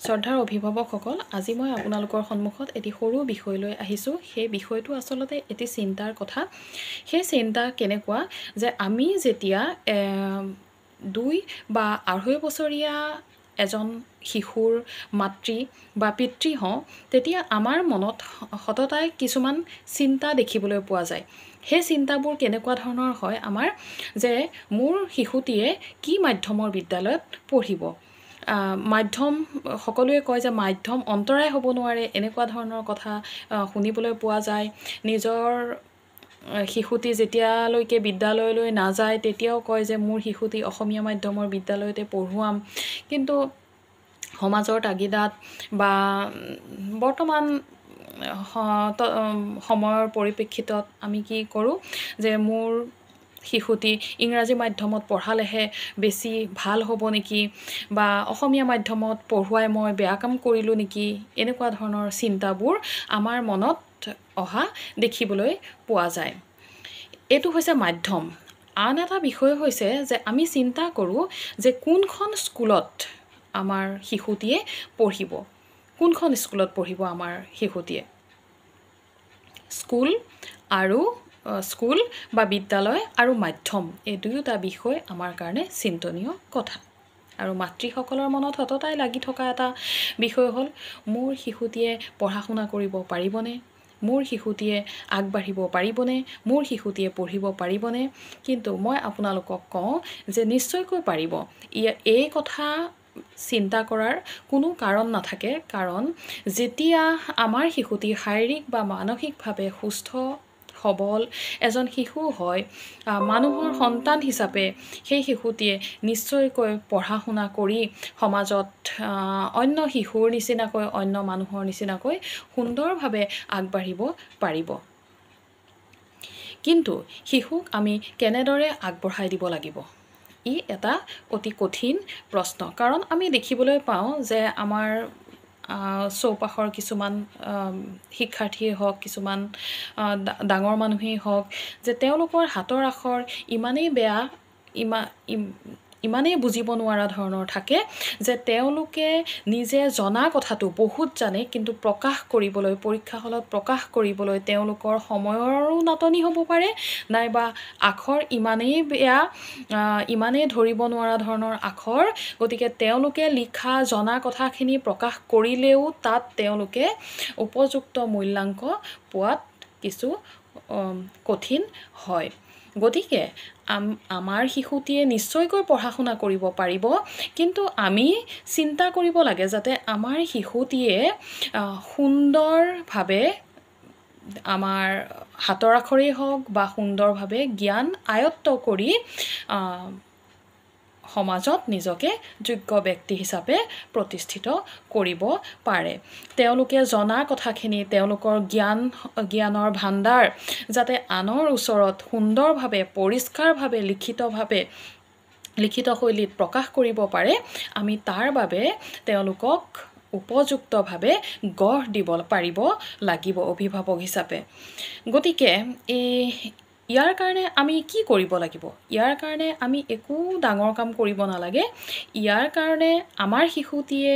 শ্ৰদ্ধাৰ অভিভাৱকসকল, আজি মই আপোনালোকৰ সন্মুখত এটি সৰু বিষয় লৈ আহিছোঁ। সেই বিষয়টো আচলতে এটি চিন্তাৰ কথা। সেই চিন্তা কেনেকুৱা যে আমি যেতিয়া 2 বা 2.5 বছৰীয়া এজন শিশুৰ মাতৃ বা পিতৃ হওঁ, তেতিয়া আমাৰ মনত সততাই কিছুমান চিন্তা দেখিবলৈ পোৱা যায়। সেই চিন্তাবোৰ কেনেকুৱা ধৰণৰ হয় আমাৰ, যে মোৰ শিশুটিয়ে কি মাধ্যমৰ বিদ্যালয়ত পঢ়িব। মাধ্যম সকলোৱে কয় যে মাধ্যম অন্তৰাই হ'ব নোৱাৰে, এনেকুৱা ধৰণৰ কথা শুনিবলৈ পোৱা যায়। নিজৰ শিশুটি যেতিয়ালৈকে বিদ্যালয়লৈ নাযায় তেতিয়াও কয় যে মোৰ শিশুটি অসমীয়া মাধ্যমৰ বিদ্যালয়তে পঢ়ুৱাম। কিন্তু সমাজৰ তাগিদাত বা বৰ্তমান সময়ৰ পৰিপ্ৰেক্ষিতত আমি কি কৰোঁ যে মোৰ শিশুটি ইংৰাজী মাধ্যমত পঢ়ালেহে বেছি ভাল হ'ব নেকি, বা অসমীয়া মাধ্যমত পঢ়ুৱাই মই বেয়া কাম কৰিলোঁ নেকি, এনেকুৱা ধৰণৰ চিন্তাবোৰ আমাৰ মনত অহা দেখিবলৈ পোৱা যায়। এইটো হৈছে মাধ্যম। আন এটা বিষয় হৈছে যে আমি চিন্তা কৰোঁ যে কোনখন স্কুলত আমাৰ শিশুটিয়ে পঢ়িব, কোনখন স্কুলত পঢ়িব আমাৰ শিশুটিয়ে। স্কুল আৰু স্কুল বা বিদ্যালয় আৰু মাধ্যম, এই দুয়োটা বিষয় আমাৰ কাৰণে চিন্তনীয় কথা। আৰু মাতৃসকলৰ মনত সততাই লাগি থকা এটা বিষয় হ'ল, মোৰ শিশুটিয়ে পঢ়া শুনা কৰিব পাৰিবনে, মোৰ শিশুটিয়ে আগবাঢ়িব পাৰিবনে, মোৰ শিশুটিয়ে পঢ়িব পাৰিবনে। কিন্তু মই আপোনালোকক কওঁ যে নিশ্চয়কৈ পাৰিব। এই কথা চিন্তা কৰাৰ কোনো কাৰণ নাথাকে। কাৰণ যেতিয়া আমাৰ শিশুটি শাৰীৰিক বা মানসিকভাৱে সুস্থ সবল এজন শিশু হয়, মানুহৰ সন্তান হিচাপে সেই শিশুটিয়ে নিশ্চয়কৈ পঢ়া শুনা কৰি সমাজত অন্য শিশুৰ নিচিনাকৈ, অন্য মানুহৰ নিচিনাকৈ সুন্দৰভাৱে আগবাঢ়িব পাৰিব। কিন্তু শিশুক আমি কেনেদৰে আগবঢ়াই দিব লাগিব, ই এটা অতি কঠিন প্ৰশ্ন। কাৰণ আমি দেখিবলৈ পাওঁ যে আমাৰ চৌপাশৰ কিছুমান শিক্ষাৰ্থীয়ে হওক, কিছুমান ডাঙৰ মানুহেই হওক, যে তেওঁলোকৰ হাতৰ আখৰ ইমানেই বেয়া, ইমানেই বুজিব নোৱাৰা ধৰণৰ থাকে যে তেওঁলোকে নিজে জনা কথাটো বহুত জানে, কিন্তু প্ৰকাশ কৰিবলৈ, পৰীক্ষা হলত প্ৰকাশ কৰিবলৈ তেওঁলোকৰ সময়ৰো নাটনি হ'ব পাৰে, নাইবা আখৰ ইমানেই বেয়া, ইমানেই ধৰিব নোৱাৰা ধৰণৰ আখৰ, গতিকে তেওঁলোকে লিখা জনা কথাখিনি প্ৰকাশ কৰিলেও তাত তেওঁলোকে উপযুক্ত মূল্যাংক পোৱাত কিছু কঠিন হয়। গতিকে আমাৰ শিশুটিয়ে নিশ্চয়কৈ পঢ়া শুনা কৰিব পাৰিব, কিন্তু আমি চিন্তা কৰিব লাগে যাতে আমাৰ শিশুটিয়ে সুন্দৰভাৱে আমাৰ হাতৰ আখৰেই হওক বা সুন্দৰভাৱে জ্ঞান আয়ত্ত কৰি সমাজত নিজকে যোগ্য ব্যক্তি হিচাপে প্ৰতিষ্ঠিত কৰিব পাৰে। তেওঁলোকে জনা কথাখিনি, তেওঁলোকৰ জ্ঞানৰ ভাণ্ডাৰ যাতে আনৰ ওচৰত সুন্দৰভাৱে, পৰিষ্কাৰভাৱে, লিখিত শৈলীত প্ৰকাশ কৰিব পাৰে, আমি তাৰ বাবে তেওঁলোকক উপযুক্তভাৱে গঢ় দিব পাৰিব লাগিব অভিভাৱক হিচাপে। গতিকে এই ইয়াৰ কাৰণে আমি কি কৰিব লাগিব? ইয়াৰ কাৰণে আমি একো ডাঙৰ কাম কৰিব নালাগে। ইয়াৰ কাৰণে আমাৰ শিশুটিয়ে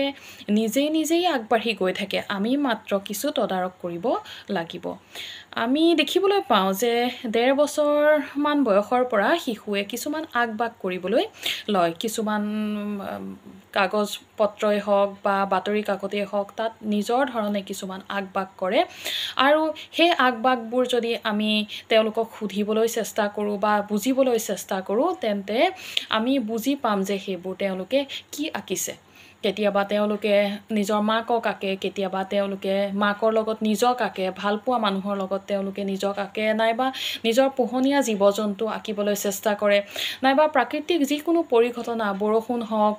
নিজেই নিজেই আগবাঢ়ি গৈ থাকে, আমি মাত্ৰ কিছু তদাৰক কৰিব লাগিব। আমি দেখিবলৈ পাওঁ যে 1.5 বছৰমান বয়সৰ পৰা শিশুৱে কিছুমান আগবাগ কৰিবলৈ লয়। কিছুমান কাগজ পত্ৰই হওক বা বাতৰি কাকতেই হওক, তাত নিজৰ ধৰণে কিছুমান আগবাগ কৰে। আৰু সেই আগবাগবোৰ যদি আমি তেওঁলোকক সুধিবলৈ চেষ্টা কৰোঁ বা বুজিবলৈ চেষ্টা কৰোঁ, তেন্তে আমি বুজি পাম যে সেইবোৰ তেওঁলোকে কি আঁকিছে। কেতিয়াবা তেওঁলোকে নিজৰ মাকক আঁকে, কেতিয়াবা তেওঁলোকে মাকৰ লগত নিজক আঁকে, ভালপোৱা মানুহৰ লগত তেওঁলোকে নিজক আঁকে, নাইবা নিজৰ পোহনীয়া জীৱ জন্তু আঁকিবলৈ চেষ্টা কৰে, নাইবা প্ৰাকৃতিক যিকোনো পৰিঘটনা, বৰষুণ হওক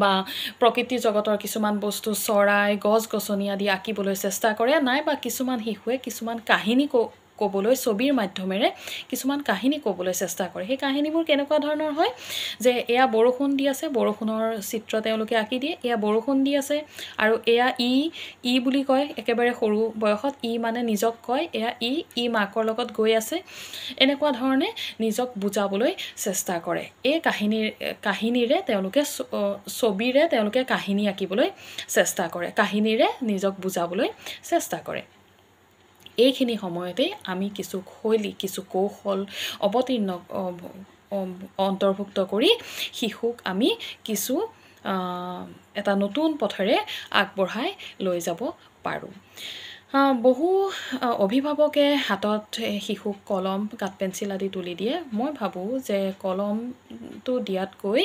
বা প্ৰকৃতি জগতৰ কিছুমান বস্তু, চৰাই, গছ গছনি আদি আঁকিবলৈ চেষ্টা কৰে, নাইবা কিছুমান শিশুৱে কিছুমান কাহিনী ক'বলৈ ছবিৰ মাধ্যমেৰে কিছুমান কাহিনী ক'বলৈ চেষ্টা কৰে। সেই কাহিনীবোৰ কেনেকুৱা ধৰণৰ হয় যে এয়া বৰষুণ দি আছে, বৰষুণৰ চিত্ৰ তেওঁলোকে আঁকি দিয়ে, এয়া বৰষুণ দি আছে আৰু এয়া ই ই বুলি কয়, একেবাৰে সৰু বয়সত ই মানে নিজক কয়, এয়া ই ই মাকৰ লগত গৈ আছে, এনেকুৱা ধৰণে নিজক বুজাবলৈ চেষ্টা কৰে। এই কাহিনীৰে তেওঁলোকে ছবিৰে তেওঁলোকে কাহিনী আঁকিবলৈ চেষ্টা কৰে, কাহিনীৰে নিজক বুজাবলৈ চেষ্টা কৰে। এইখিনি সময়তেই আমি কিছু শৈলী, কিছু কৌশল অৱতীৰ্ণ অন্তৰ্ভুক্ত কৰি শিশুক আমি কিছু এটা নতুন পথেৰে আগবঢ়াই লৈ যাব পাৰোঁ। বহু অভিভাৱকে হাতত শিশুক কলম, কাঠ পেঞ্চিল আদি তুলি দিয়ে। মই ভাবোঁ যে কলমটো দিয়াতকৈ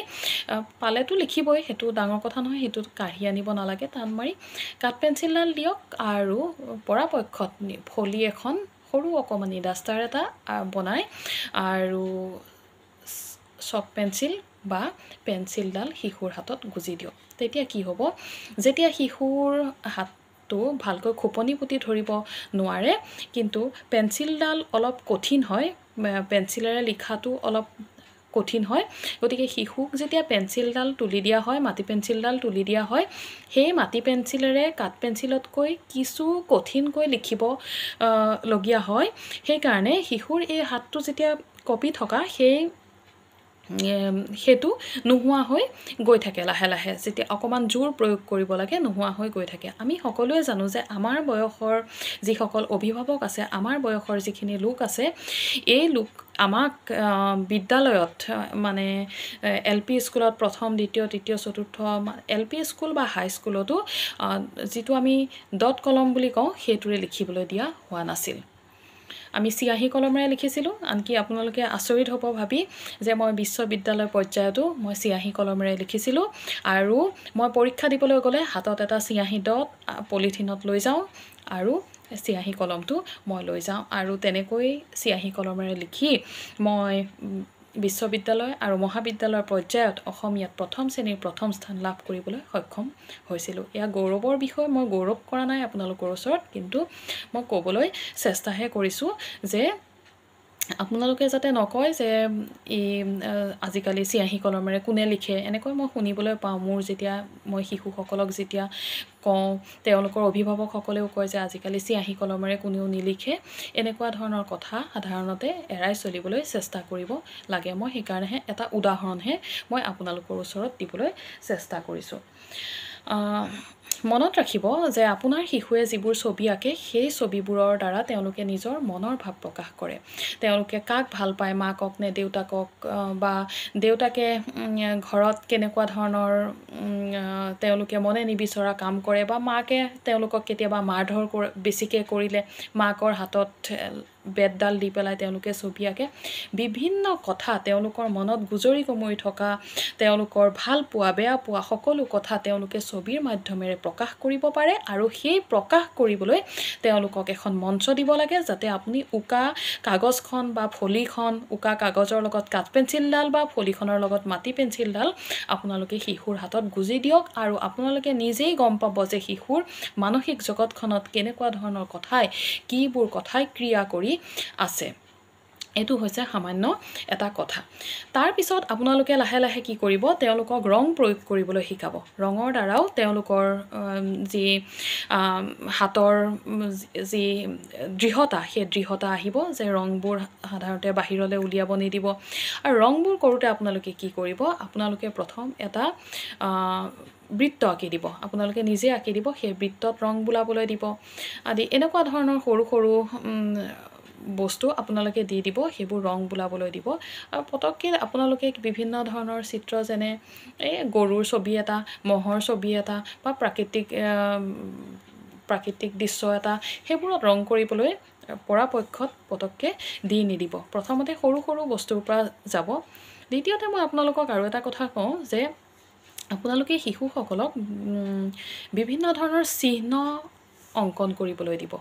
পালেতো লিখিবই, সেইটো ডাঙৰ কথা নহয়, সেইটো কাঢ়ি আনিব নালাগে টান মাৰি। কাঠ পেঞ্চিলডাল দিয়ক আৰু পৰাপক্ষত ফলি এখন সৰু অকণমানি ডাষ্টাৰ এটা বনাই আৰু চক পেঞ্চিল বা পেঞ্চিলডাল শিশুৰ হাতত গুজি দিয়ক। তেতিয়া কি হ'ব, যেতিয়া শিশুৰ হাত তো ভালকৈ খোপনি পুতি ধৰিব নোৱাৰে, কিন্তু পেঞ্চিলডাল অলপ কঠিন হয়, পেঞ্চিলেৰে লিখাটো অলপ কঠিন হয়, গতিকে শিশুক যেতিয়া পেঞ্চিলডাল তুলি দিয়া হয়, মাটি পেঞ্চিলডাল তুলি দিয়া হয়, সেই মাটি পেঞ্চিলেৰে কাঠ পেঞ্চিলতকৈ কিছু কঠিনকৈ লিখিব লগীয়া হয়। সেইকাৰণে শিশুৰ এই হাতটো যেতিয়া কঁপি থকা সেইটো নোহোৱা হৈ গৈ থাকে লাহে লাহে, যেতিয়া অকণমান জোৰ প্ৰয়োগ কৰিব লাগে নোহোৱা হৈ গৈ থাকে। আমি সকলোৱে জানো যে আমাৰ বয়সৰ যিসকল অভিভাৱক আছে, আমাৰ বয়সৰ যিখিনি লোক আছে, এই লোক আমাক বিদ্যালয়ত মানে এল পি স্কুলত প্ৰথম, দ্বিতীয়, তৃতীয়, চতুৰ্থ, এল পি স্কুল বা হাইস্কুলতো যিটো আমি ডট কলম বুলি কওঁ সেইটোৰে লিখিবলৈ দিয়া হোৱা নাছিল। আমি চিয়াহী কলমেৰে লিখিছিলোঁ। আনকি আপোনালোকে আচৰিত হ'ব ভাবি যে মই বিশ্ববিদ্যালয় পৰ্যায়তো মই চিয়াহী কলমেৰে লিখিছিলোঁ আৰু মই পৰীক্ষা দিবলৈ গ'লে হাতত এটা চিয়াহী ডট পলিথিনত লৈ যাওঁ আৰু চিয়াহী কলমটো মই লৈ যাওঁ আৰু তেনেকৈ চিয়াহী কলমেৰে লিখি মই বিশ্ববিদ্যালয় আৰু মহাবিদ্যালয়ৰ পৰ্যায়ত অসমীয়াত প্ৰথম শ্ৰেণীৰ প্ৰথম স্থান লাভ কৰিবলৈ সক্ষম হৈছিলোঁ। এয়া গৌৰৱৰ বিষয়, মই গৌৰৱ কৰা নাই আপোনালোকৰ ওচৰত, কিন্তু মই ক'বলৈ চেষ্টাহে কৰিছোঁ যে আপোনালোকে যাতে নকয় যে এই আজিকালি চিয়াহী কলমেৰে কোনে লিখে, এনেকৈ মই শুনিবলৈ পাওঁ। মোৰ যেতিয়া মই শিশুসকলক যেতিয়া কওঁ, তেওঁলোকৰ অভিভাৱকসকলেও কয় যে আজিকালি চিয়াহী কলমেৰে কোনেও নিলিখে। এনেকুৱা ধৰণৰ কথা সাধাৰণতে এৰাই চলিবলৈ চেষ্টা কৰিব লাগে। মই সেইকাৰণেহে এটা উদাহৰণহে মই আপোনালোকৰ ওচৰত দিবলৈ চেষ্টা কৰিছোঁ। মনত ৰাখিব যে আপোনাৰ শিশুৱে যিবোৰ ছবি আঁকে সেই ছবিবোৰৰ দ্বাৰা তেওঁলোকে নিজৰ মনৰ ভাৱ প্ৰকাশ কৰে। তেওঁলোকে কাক ভাল পায়, মাকক নে দেউতাকক, বা দেউতাকে ঘৰত কেনেকুৱা ধৰণৰ তেওঁলোকে মনে নিবিচৰা কাম কৰে, বা মাকে তেওঁলোকক কেতিয়াবা মাৰধৰ বেছিকৈ কৰিলে মাকৰ হাতত বেতডাল দি পেলাই তেওঁলোকে ছবি আঁকে। বিভিন্ন কথা তেওঁলোকৰ মনত গুজৰি গুমৰি থকা, তেওঁলোকৰ ভাল পোৱা বেয়া পোৱা সকলো কথা তেওঁলোকে ছবিৰ মাধ্যমেৰে প্ৰকাশ কৰিব পাৰে আৰু সেই প্ৰকাশ কৰিবলৈ তেওঁলোকক এখন মঞ্চ দিব লাগে, যাতে আপুনি উকা কাগজখন বা ফলিখন, উকা কাগজৰ লগত কাঠ পেঞ্চিলডাল বা ফলিখনৰ লগত মাটি পেঞ্চিলডাল আপোনালোকে শিশুৰ হাতত গুজি দিয়ক আৰু আপোনালোকে নিজেই গম পাব যে শিশুৰ মানসিক জগতখনত কেনেকুৱা ধৰণৰ কথাই, কিবোৰ কথাই ক্ৰিয়া কৰি আছে। এইটো হৈছে সামান্য এটা কথা। তাৰপিছত আপোনালোকে লাহে লাহে কি কৰিব, তেওঁলোকক ৰং প্ৰয়োগ কৰিবলৈ শিকাব। ৰঙৰ দ্বাৰাও তেওঁলোকৰ যি হাতৰ যি দৃঢ়তা, সেই দৃঢ়তা আহিব যে ৰংবোৰ সাধাৰণতে বাহিৰলৈ উলিয়াব নিদিব। আৰু ৰংবোৰ কৰোঁতে আপোনালোকে কি কৰিব, আপোনালোকে প্ৰথম এটা বৃত্ত আঁকি দিব, আপোনালোকে নিজে আঁকি দিব, সেই বৃত্তত ৰং বোলাবলৈ দিব আদি এনেকুৱা ধৰণৰ সৰু সৰু বস্তু আপোনালোকে দি দিব, সেইবোৰ ৰং বোলাবলৈ দিব। আৰু পটককৈ আপোনালোকে বিভিন্ন ধৰণৰ চিত্ৰ, যেনে এই গৰুৰ ছবি এটা, ম'হৰ ছবি এটা বা প্ৰাকৃতিক দৃশ্য এটা, সেইবোৰত ৰং কৰিবলৈ পৰাপক্ষত পটককৈ দি নিদিব। প্ৰথমতে সৰু সৰু বস্তুৰ পৰা যাব। দ্বিতীয়তে মই আপোনালোকক আৰু এটা কথা কওঁ যে আপোনালোকে শিশুসকলক বিভিন্ন ধৰণৰ চিহ্ন অংকন কৰিবলৈ দিব।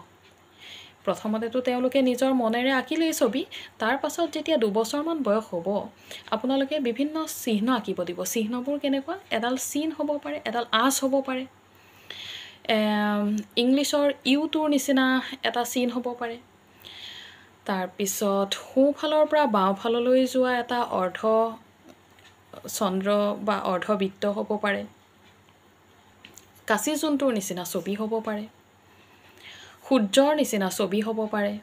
প্ৰথমতেতো তেওঁলোকে নিজৰ মনেৰে আঁকিলেই ছবি, তাৰ পাছত যেতিয়া 2 বছৰমান বয়স হ'ব আপোনালোকে বিভিন্ন চিহ্ন আঁকিব দিব। চিহ্নবোৰ কেনেকুৱা, এডাল চিন হ'ব পাৰে, এডাল আঁচ হ'ব পাৰে, ইংলিছৰ ইউটোৰ নিচিনা এটা চিন হ'ব পাৰে, তাৰপিছত সোঁফালৰ পৰা বাওঁফাললৈ যোৱা এটা অৰ্ধ চন্দ্ৰ বা অৰ্ধবৃত্ত হ'ব পাৰে, কাঁচি জোনটোৰ নিচিনা ছবি হ'ব পাৰে, সূৰ্যৰ নিচিনা ছবি হ'ব পাৰে।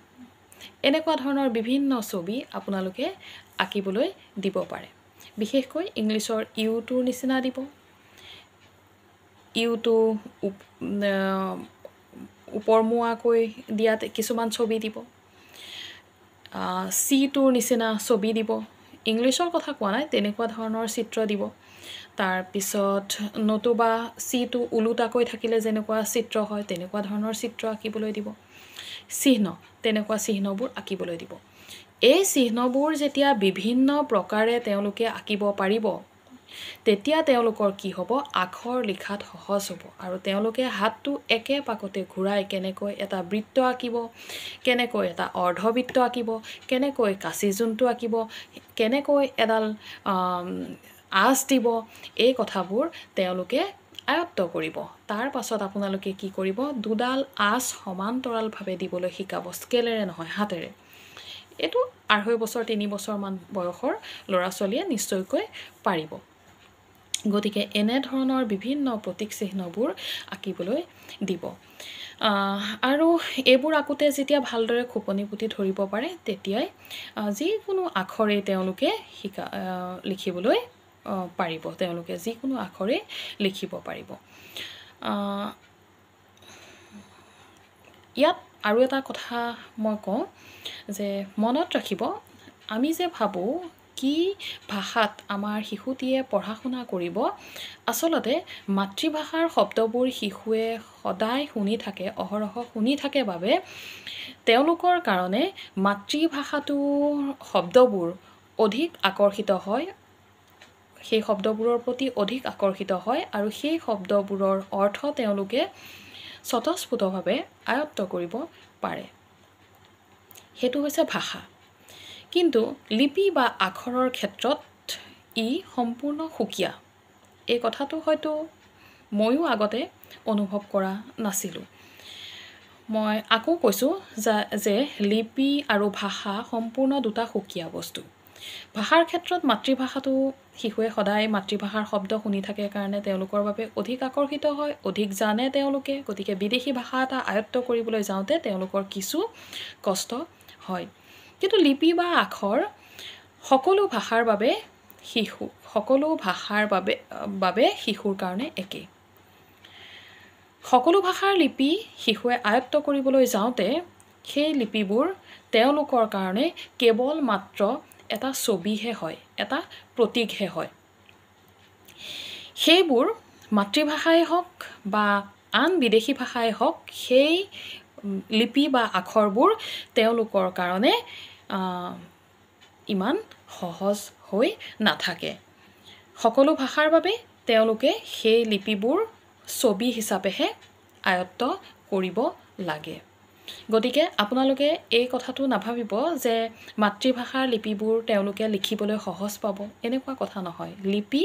এনেকুৱা ধৰণৰ বিভিন্ন ছবি আপোনালোকে আঁকিবলৈ দিব পাৰে। বিশেষকৈ ইংলিছৰ ইউটোৰ নিচিনা দিব, ইউটো ওপৰমুৱাকৈ দিয়াত কিছুমান ছবি দিব, চিটোৰ নিচিনা ছবি দিব, ইংলিছৰ কথা কোৱা নাই, তেনেকুৱা ধৰণৰ চিত্ৰ দিব। তাৰপিছত নতুবা চিটো ওলোটাকৈ থাকিলে যেনেকুৱা চিত্ৰ হয় তেনেকুৱা ধৰণৰ চিত্ৰ আঁকিবলৈ দিব, চিহ্ন তেনেকুৱা চিহ্নবোৰ আঁকিবলৈ দিব। এই চিহ্নবোৰ যেতিয়া বিভিন্ন প্ৰকাৰে তেওঁলোকে আঁকিব পাৰিব তেতিয়া তেওঁলোকৰ কি হ'ব, আখৰ লিখাত সহজ হ'ব আৰু তেওঁলোকে হাতটো একে পাকতে ঘূৰাই কেনেকৈ এটা বৃত্ত আঁকিব, কেনেকৈ এটা অৰ্ধবৃত্ত আঁকিব, কেনেকৈ কাঁচি জোনটো আঁকিব, কেনেকৈ এডাল আঁচ দিব, এই কথাবোৰ তেওঁলোকে আয়ত্ব কৰিব। তাৰ পাছত আপোনালোকে কি কৰিব, দুডাল আঁচ সমান্তৰালভাৱে দিবলৈ শিকাব, স্কেলেৰে নহয় হাতেৰে। এইটো 2.5 বছৰ 3 বছৰমান বয়সৰ ল'ৰা ছোৱালীয়ে নিশ্চয়কৈ পাৰিব। গতিকে এনেধৰণৰ বিভিন্ন প্ৰতীক চিহ্নবোৰ আঁকিবলৈ দিব আৰু এইবোৰ আঁকোতে যেতিয়া ভালদৰে খোপনি পুতি ধৰিব পাৰে তেতিয়াই যিকোনো আখৰেই তেওঁলোকে লিখিবলৈ পাৰিব, তেওঁলোকে যিকোনো আখৰেই লিখিব পাৰিব। ইয়াত আৰু এটা কথা মই কওঁ যে মনত ৰাখিব, আমি যে ভাবোঁ কি ভাষাত আমাৰ শিশুটিয়ে পঢ়া শুনা কৰিব, আচলতে মাতৃভাষাৰ শব্দবোৰ শিশুৱে সদায় শুনি থাকে, অহৰহ শুনি থাকে বাবে তেওঁলোকৰ কাৰণে মাতৃভাষাটোৰ শব্দবোৰ অধিক আকৰ্ষিত হয়, সেই শব্দবোৰৰ প্ৰতি অধিক আকৰ্ষিত হয় আৰু সেই শব্দবোৰৰ অৰ্থ তেওঁলোকে স্বতঃস্ফূৰ্তভাৱে আয়ত্ব কৰিব পাৰে। সেইটো হৈছে ভাষা। কিন্তু লিপি বা আখৰৰ ক্ষেত্ৰত ই সম্পূৰ্ণ সুকীয়া। এই কথাটো হয়তো ময়ো আগতে অনুভৱ কৰা নাছিলোঁ। মই আকৌ কৈছোঁ যে লিপি আৰু ভাষা সম্পূৰ্ণ দুটা সুকীয়া বস্তু। ভাষাৰ ক্ষেত্ৰত মাতৃভাষাটো শিশুৱে সদায় মাতৃভাষাৰ শব্দ শুনি থাকে কাৰণে তেওঁলোকৰ বাবে অধিক আকৰ্ষিত হয়, অধিক জানে তেওঁলোকে, গতিকে বিদেশী ভাষা এটা আয়ত্ব কৰিবলৈ যাওঁতে তেওঁলোকৰ কিছু কষ্ট হয়। কিন্তু লিপি বা আখৰ সকলো ভাষাৰ বাবে শিশু সকলো ভাষাৰ বাবে শিশুৰ কাৰণে একেই। সকলো ভাষাৰ লিপি শিশুৱে আয়ত্ব কৰিবলৈ যাওঁতে সেই লিপিবোৰ তেওঁলোকৰ কাৰণে কেৱল মাত্ৰ এটা ছবিহে হয়, এটা প্ৰতীকহে হয়। সেইবোৰ মাতৃভাষাই হওক বা আন বিদেশী ভাষাই হওক, সেই লিপি বা আখৰবোৰ তেওঁলোকৰ কাৰণে ইমান সহজ হৈ নাথাকে। সকলো ভাষাৰ বাবে তেওঁলোকে সেই লিপিবোৰ ছবি হিচাপেহে আয়ত্ব কৰিব লাগে। গতিকে আপোনালোকে এই কথাটো নাভাবিব যে মাতৃভাষাৰ লিপিবোৰ তেওঁলোকে লিখিবলৈ সহজ পাব, এনেকুৱা কথা নহয়। লিপি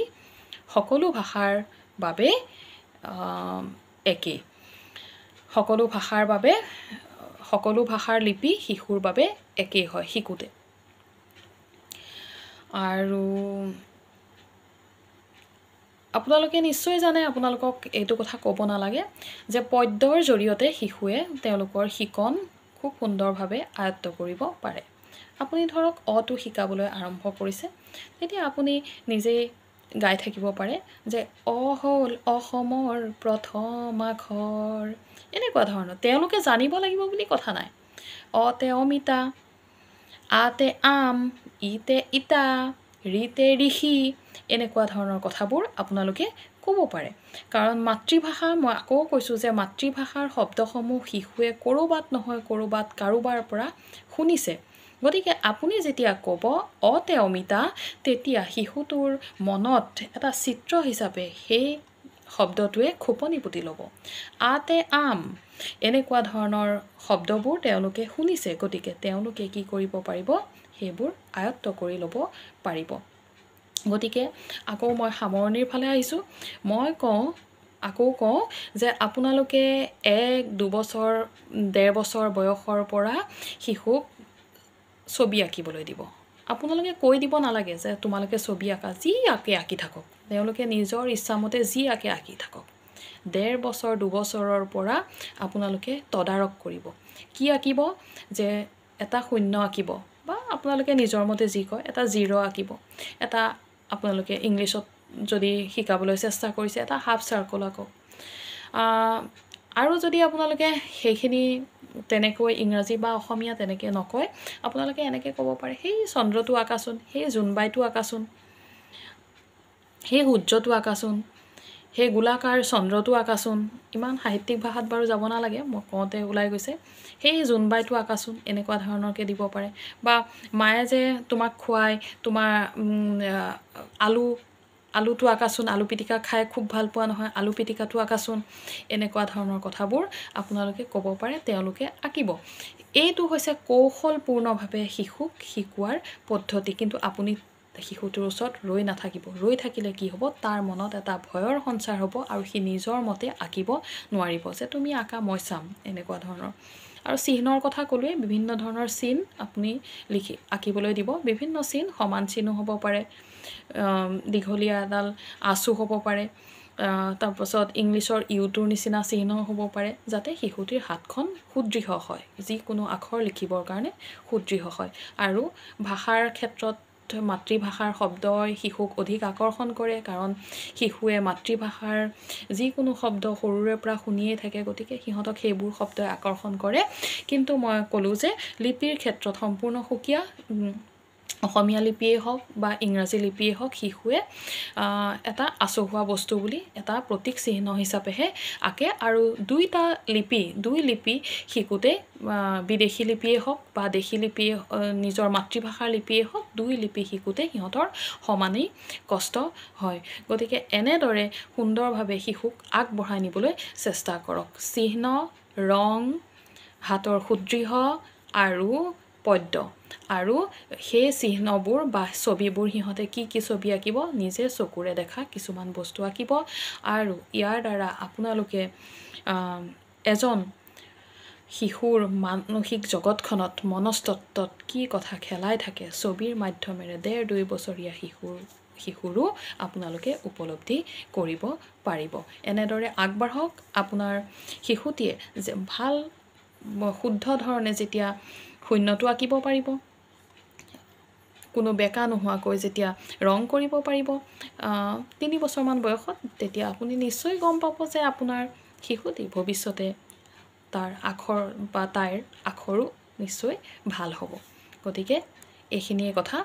সকলো ভাষাৰ বাবে একেই, সকলো ভাষাৰ বাবে সকলো ভাষাৰ লিপি শিশুৰ বাবে একেই হয় শিকোঁতে। আৰু আপোনালোকে নিশ্চয় জানে, আপোনালোকক এইটো কথা ক'ব নালাগে যে পদ্যৰ জৰিয়তে শিশুৱে তেওঁলোকৰ শিকন খুব সুন্দৰভাৱে আয়ত্ব কৰিব পাৰে। আপুনি ধৰক অটো শিকাবলৈ আৰম্ভ কৰিছে, তেতিয়া আপুনি নিজেই গাই থাকিব পাৰে যে অ হ'ল অসমৰ প্ৰথম আখৰ, এনেকুৱা ধৰণৰ। তেওঁলোকে জানিব লাগিব বুলি কথা নাই। অতে অমিতা, আতে আম, ইতে ইটা, ৰিতে ঋষি, এনেকুৱা ধৰণৰ কথাবোৰ আপোনালোকে ক'ব পাৰে। কাৰণ মাতৃভাষা, মই আকৌ কৈছোঁ যে মাতৃভাষাৰ শব্দসমূহ শিশুৱে ক'ৰবাত নহয় ক'ৰবাত কাৰোবাৰ পৰা শুনিছে। গতিকে আপুনি যেতিয়া ক'ব অতে অমিতা, তেতিয়া শিশুটোৰ মনত এটা চিত্ৰ হিচাপে সেই শব্দটোৱে খোপনি পুতি ল'ব। আতে আম, এনেকুৱা ধৰণৰ শব্দবোৰ তেওঁলোকে শুনিছে, গতিকে তেওঁলোকে কি কৰিব পাৰিব, সেইবোৰ আয়ত্ব কৰি ল'ব পাৰিব। গতিকে আকৌ মই সামৰণিৰ ফালে আহিছোঁ। মই কওঁ, আকৌ কওঁ যে আপোনালোকে 1-2 বছৰ 1.5 বছৰ বয়সৰ পৰা শিশুক ছবি আঁকিবলৈ দিব। আপোনালোকে কৈ দিব নালাগে যে তোমালোকে ছবি আঁকা, যি আঁকে আঁকি থাকক, তেওঁলোকে নিজৰ ইচ্ছামতে যি আঁকে আঁকি থাকক। 1.5 বছৰ 2 বছৰৰ পৰা আপোনালোকে তদাৰক কৰিব। কি আঁকিব, যে এটা শূন্য আঁকিব বা আপোনালোকে নিজৰ মতে যি কয়, এটা জিৰ' আঁকিব, এটা আপোনালোকে ইংলিছত যদি শিকাবলৈ চেষ্টা কৰিছে এটা হাফ চাৰ্কল আঁকক। আৰু যদি আপোনালোকে সেইখিনি তেনেকৈ ইংৰাজী বা অসমীয়া তেনেকৈ নকয়, আপোনালোকে এনেকৈ ক'ব পাৰে, সেই চন্দ্ৰটো আঁকাচোন, সেই জোনবাইটো আঁকাচোন, সেই সূৰ্যটো আঁকাচোন, সেই গোলাকাৰ চন্দ্ৰটো আঁকাচোন। ইমান সাহিত্যিক ভাষাত বাৰু যাব নালাগে, মই কওঁতে ওলাই গৈছে। সেই জোনবাইটো আঁকাচোন, এনেকুৱা ধৰণৰকৈ দিব পাৰে। বা মায়ে যে তোমাক খুৱাই তোমাৰ আলুটো আঁকাচোন, আলু পিটিকা খাই খুব ভাল পোৱা নহয়, আলু পিটিকাটো আঁকাচোন, এনেকুৱা ধৰণৰ কথাবোৰ আপোনালোকে ক'ব পাৰে, তেওঁলোকে আঁকিব। এইটো হৈছে কৌশলপূৰ্ণভাৱে শিশুক শিকোৱাৰ পদ্ধতি। কিন্তু আপুনি শিশুটোৰ ওচৰত ৰৈ নাথাকিব। ৰৈ থাকিলে কি হ'ব, তাৰ মনত এটা ভয়ৰ সঞ্চাৰ হ'ব আৰু সি নিজৰ মতে আঁকিব নোৱাৰিব, যে তুমি আঁকা মই চাম, এনেকুৱা ধৰণৰ। আৰু চিহ্নৰ কথা ক'লোৱেই, বিভিন্ন ধৰণৰ চিন আপুনি লিখি আঁকিবলৈ দিব। বিভিন্ন চিন, সমান চিনো হ'ব পাৰে, দীঘলীয়া এডাল আঁচো হ'ব পাৰে, তাৰপাছত ইংলিছৰ ইউটোৰ নিচিনা চিহ্নও হ'ব পাৰে, যাতে শিশুটিৰ হাতখন সুদৃঢ় হয়, যিকোনো আখৰ লিখিবৰ কাৰণে সুদৃঢ় হয়। আৰু ভাষাৰ ক্ষেত্ৰত মাতৃভাষাৰ শব্দই শিশুক অধিক আকৰ্ষণ কৰে, কাৰণ শিশুৱে মাতৃভাষাৰ যিকোনো শব্দ সৰুৰে পৰা শুনিয়েই থাকে, গতিকে সিহঁতক সেইবোৰ শব্দই আকৰ্ষণ কৰে। কিন্তু মই ক'লোঁ যে লিপিৰ ক্ষেত্ৰত সম্পূৰ্ণ সুকীয়া, অসমীয়া লিপিয়েই হওক বা ইংৰাজী লিপিয়েই হওক, শিশুৱে এটা আচহুৱা বস্তু বুলি এটা প্ৰতীক চিহ্ন হিচাপেহে আঁকে। আৰু দুইটা লিপি, দুই লিপি শিকোঁতে বিদেশী লিপিয়েই হওক বা দেশী লিপিয়ে, নিজৰ মাতৃভাষাৰ লিপিয়েই হওক, দুই লিপি শিকোঁতে সিহঁতৰ সমানেই কষ্ট হয়। গতিকে এনেদৰে সুন্দৰভাৱে শিশুক আগবঢ়াই নিবলৈ চেষ্টা কৰক। চিহ্ন, ৰং, হাতৰ সুদৃঢ় আৰু পদ্য, আৰু সেই চিহ্নবোৰ বা ছবিবোৰ সিহঁতে কি কি ছবি আঁকিব, নিজে চকুৰে দেখা কিছুমান বস্তু আঁকিব। আৰু ইয়াৰ দ্বাৰা আপোনালোকে এজন শিশুৰ মানসিক জগতখনত, মনস্তত্ত্বত কি কথা খেলাই থাকে ছবিৰ মাধ্যমেৰে 1.5-2 বছৰীয়া শিশুৰো আপোনালোকে উপলব্ধি কৰিব পাৰিব। এনেদৰে আগবাঢ়ক। আপোনাৰ শিশুটিয়ে যে ভাল শুদ্ধ ধৰণে যেতিয়া শূন্যটো আঁকিব পাৰিব, কোনো বেকা নোহোৱাকৈ যেতিয়া ৰং কৰিব পাৰিব 3 বছৰমান বয়সত, তেতিয়া আপুনি নিশ্চয় গম পাব যে আপোনাৰ শিশুটি ভৱিষ্যতে তাৰ আখৰ বা তাইৰ আখৰো নিশ্চয় ভাল হ'ব। গতিকে এইখিনিয়ে কথা।